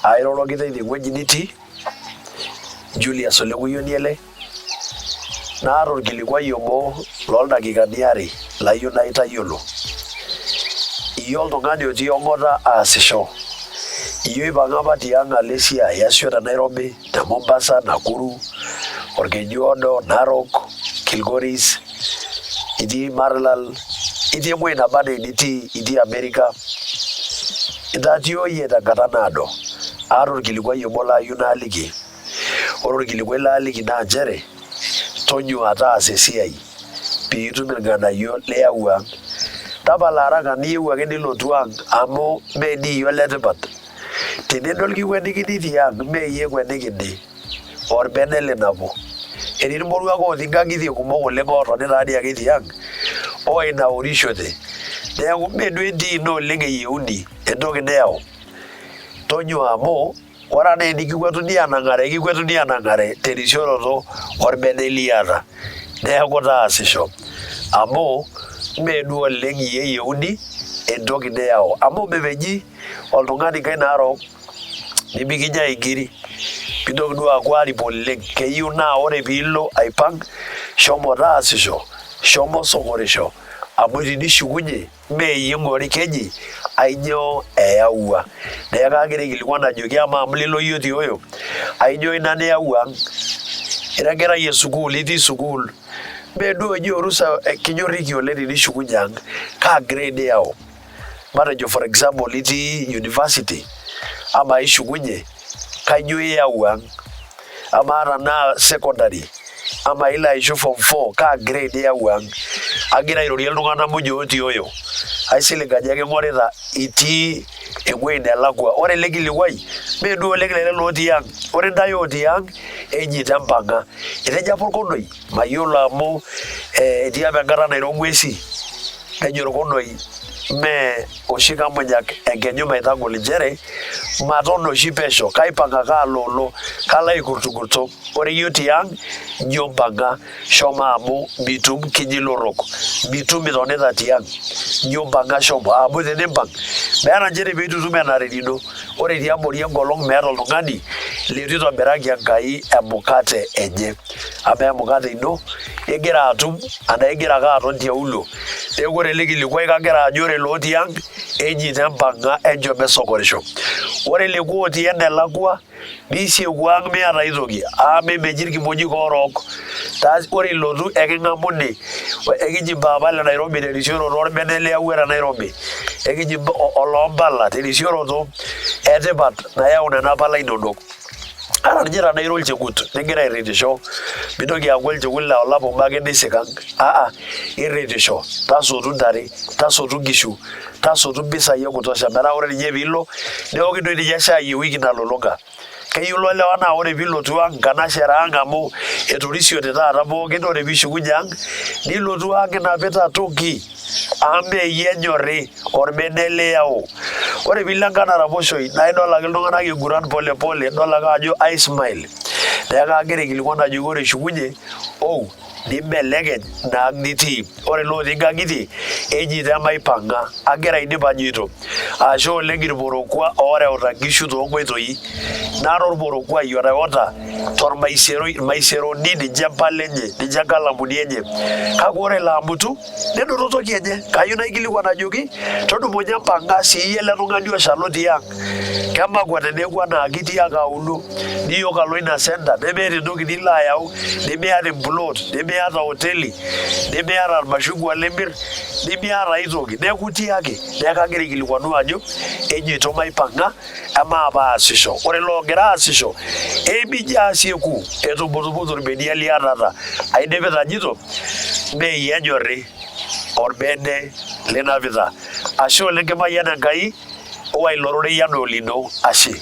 Airoroki teine wueji nitii, Julius Olekuyoni ele, naata olkilikuai obo looldakikani are layieu naitayiolo. Iyie oltung'ani otii ong'ota aasisho, iyie oipang'a apa tiang' alo esiai iasisho te Nairobi, te Mombasa, Nakuru, Olkejuodo, Narok, Kilgoris, itii Maralal, itii ewueji naba anaa enitii, itii America, itatioyie tenkata naado. Aata olkilikuai obo laayieu naaliki. Ore olkilikuai laaliki naa nchere tonyua taasa esiai pee itum ilng'anayio liyau ang'. Tapala araka niyieu ake nilotu ang' amu mee dii iyie oletipat. Tenidol kikwenikini tiang' mee iyie ekwenikini, olbene linapu. Etii ilmoruak otii nkang'itie kumok oleng' ootoni taadii ake tiang' oinaurishote. Neeku mee duo entii ino oleng' eyieuni entoki niyau. Tonyua amu ore anaa enikikwetuni anang'are ekikwetuni anang'are terisioroto orbene liata. Neeku taasisho amu mee duo oleng iyie eyieuni entoki niyau amu mepeji oltung'ani nkaik narook nimikinyai inkiri mintoki duo aaku aripo oleng keyieu naa ore piilo aipang shomo taasisho shomo sokorisho amu tinishukunye mee iyie ing'ori keji ainyoo eyawua. Neeku kaagira aikilikuan ajoki amaa amu lilo iyie otioyo ainyoo ina niyawua ang'? Ira enkerai e sukuul itii sukuul mee duo eji orusa kinyorriki oleng tinishukunye ang' kaa grade iyau? Matejo for example itii university amaa ishukunye kainyoo iyau ang'? Amaa tenaa secondary amaa ilo aishu form 4 kaa grade iyau ang? Agira airorie iltung'anak muj ootioyo aisilig ajo eking'orita itii ewuei nelakua. Ore ele kilikuai mee duo oleng lelo lotii ang, ore intae otii ang ejito empang'a. Etejo apa orkonoi mayiolo amu etii apa enkata nairo ng'uesi nejo orkonoi mee oshi kamunyak enkeju maitagol nchere maton oshi pesho kaipang ake aloolo kalo aikurtukurto ore iyie otii ang nyo mpang'a shomo amu mitum kinyi ilorok mitum itonita tiang nyo mpang'a shomo amu tenimpang meeta nchere peitu itum enarikino ore tiabori enkolong meeta oltung'ani leitu itobiraki Enkai emukate enye amaa emukate ino igira atum anaa igira ake aton tiaulo neeku ore ele kilikuai kagira ajo ore ilotii ang ejito empang'a enchom esokorisho ore lekua otii enelakua nisieku ang miata aitoki amu meji irkimojik orook ore ilotu eking'amuni ekiji mpaapa le Nairobi terisioroto orbene liyawua te Nairobi ekiji oloompala terisioroto etipat nayau nena pala inonok ata ninye tenaa ira olchekut nigira airritisho mintoki aaku olchekut laa olapa obo ake nisikang aa irritisho tasotu ntare tasotu nkishu tasotu mpisai e kutosha metaa ore ninye piilo neoki doi ninye shai ewiki nalulung'a keyiolo lewa naa ore piilotu ang nkanashera ang amu etorisiote taata pookin ore piishukunye ang nilotu ang inapita toki amu mee iyie enyorri orbene liyau. Ore piilo enkang naraposhoi naa idol ake iltung'anak iguran pole pole idol ake ajo aismile. Neeku kagira aikilikuan ajoki ore ishukunye ou nimbelekeny ina ang nitii. Ore ilotii nkang'itie ejito emaipang'a agira aidip ajoito ashe oleng irporokua ooreuta nkishu toonkoitoi nara orporokuai oreuta tormaiseroi irmaiseroni ninche mpala enye ninche nkalamuni enye kake ore ilo amutu nenoto toki enye kayieu naikilikuan ajoki tudumunye mpang'a siiyie ele tung'ani oshal otii ang kemakwa teneeku anaa kitii ake auluo niyok alo ina senta nemeeta entoki nilo ayau nemiata emplot nemiata hoteli nemiata irmashungwa limir nemiata aitoki neeku itii ake neeku kagira aikilikuanu ajo enyoito maipang'a emaape aasisho ore loogira aasisho emijo asieku etuputuputu irbenia liatata aidipita ajito mee iyie enyorri orbene linapita ashe oleng kimayian Enkai owa ilo rorei anaa olino ashe.